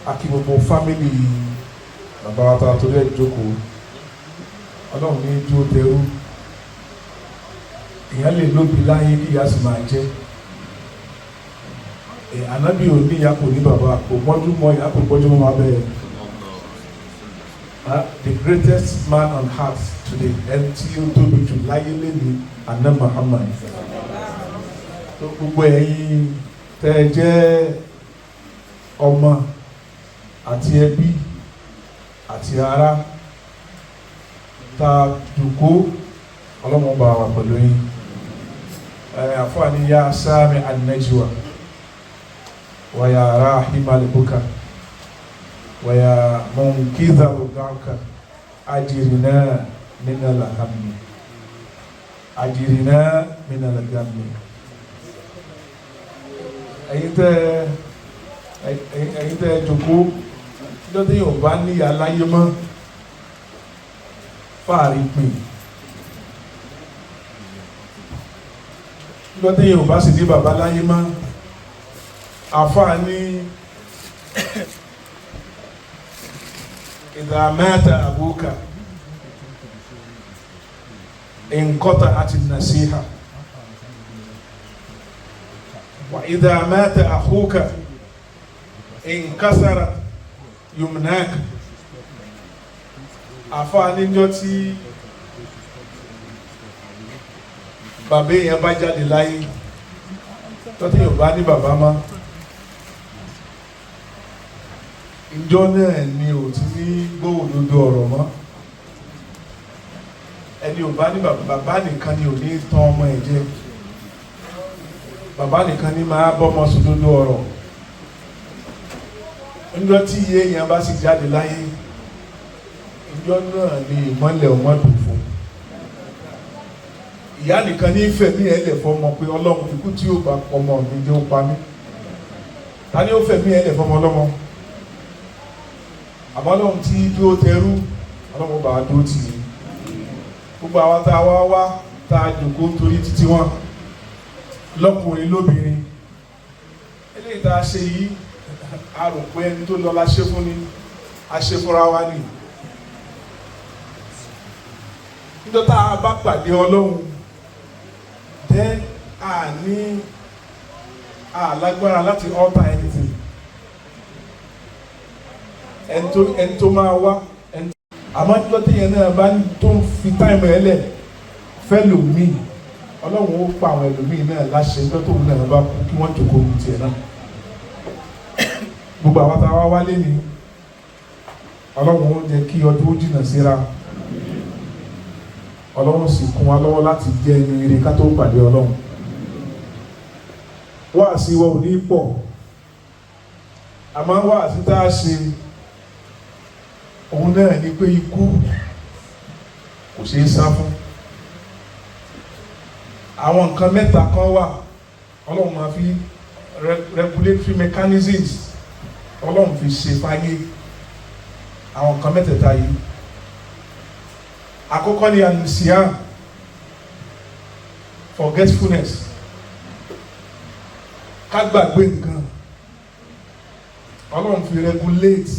Akí gbogbo family bàbá wa tá a torí ẹ̀ jókòó. Ọlọ́run ní dúró tẹrú. Èèyàn lè lóbi láyé kí ìyá sì máa jẹ́. Ànábì ò ní ìyá, kò ní bàbá, kò gbọ́njú mọ́ ìyá, kò gbọ́njú mọ́ abẹ́. The greatest man on earth today, ẹni tí ó tóbi jù láyé lẹ́ni, àná Muhammad. Tó gbogbo ẹ̀yin tẹ́ ẹ jẹ́ ọmọ àti ẹbí àti ará tá a dùkú, ọlọ́mọ bá wà pẹ̀lú yín. Àfọwọ́ni ya sami an-najwa wa ya rahima al-buka wa ya munkidha al-gharqa ajirina min al-hammi, ajirina min al-ghammi. Ẹ̀yin tẹ́ jókòó lọ́dún yóò bá níyà láyé mọ́ fáàrí pin, lọ́dún yóò bá sì ní bàbá láyé mọ́, àfáà ní idha mata abuka inqata'at an-nasiha wa idha mata akhuka inkasarat yumnak. Àfáà níjọ́ tí bàbá èèyàn bá jáde láyé, tọ́tí yóò bá ní bàbá mọ́, ìjọ náà ni ò ti ní gbóòdodo ọ̀rọ̀ mọ́. Ẹni ò bá ní bàbá nìkan ni ò ní tán ọmọ ẹ̀ jẹ, bàbá nìkan ni máa bọ́mọ sòdodo ọ̀rọ̀. Níjọ́ tí iye èèyàn bá sì jáde láyé, ìjọ náà ni ìmọ́lẹ̀ ọmọ dùn fún. Ìyá nìkan ní fẹ̀mí ẹ̀ lẹ̀ fọmọ pé Ọlọ́run, ikú tí yóò bá ọmọ mi jẹ́ ó pa mí. Ta ni ó fẹ̀mí ẹ̀ lẹ̀ fọmọ ọlọ́mọ? Àmọ́ Ọlọ́run tí dúró tẹrú, Ọlọ́run bá dúró tì í. Gbogbo àwọn tá a wá wá tá a jòkó torí títí wọn, lọ́kùnrin lóbìnrin, eléyìí tá a ṣe yìí, a rò pé ẹni tó lọ la ṣe fún ni, a ṣe fúnra wa ni. Níjọ́ tá a bá pàdé Ọlọ́run, then a ní a lágbára láti alter anything. Ẹni tó máa wá ẹni àmọ́ níjọ́ téèyàn náà bá tó ń fi time ẹ lẹ̀ fẹ́ lòmíì, Ọlọ́run ó pa àwọn ẹlòmíì náà láṣẹ níjọ́ tóun náà bá kú kí wọ́n jókòó ní tiẹ̀ náà. Gbogbo àwọn tá a wá wálé ni, Ọlọ́run ó jẹ́ kí ọdún ó jìnnà síra. Ọlọ́run sì kún wa lọ́wọ́ láti jẹ́ ẹni ire ká tó pàdé Ọlọ́run. Wáàsí wa ò ní pọ̀, àmọ́ wáàsí tá a ṣe òun náà ni pé ikú kò ṣeé sá fún. Àwọn nǹkan mẹ́ta kan wà Ọlọ́run máa fi regulatory mechanisms Ọlọ́run fi ṣe fáyé. Àwọn nǹkan mẹ́tẹ̀ẹ̀ta yìí, àkọ́kọ́ ni an-nisyan, forgetfulness, ká gbàgbé nǹkan. Ọlọ́run fi regulate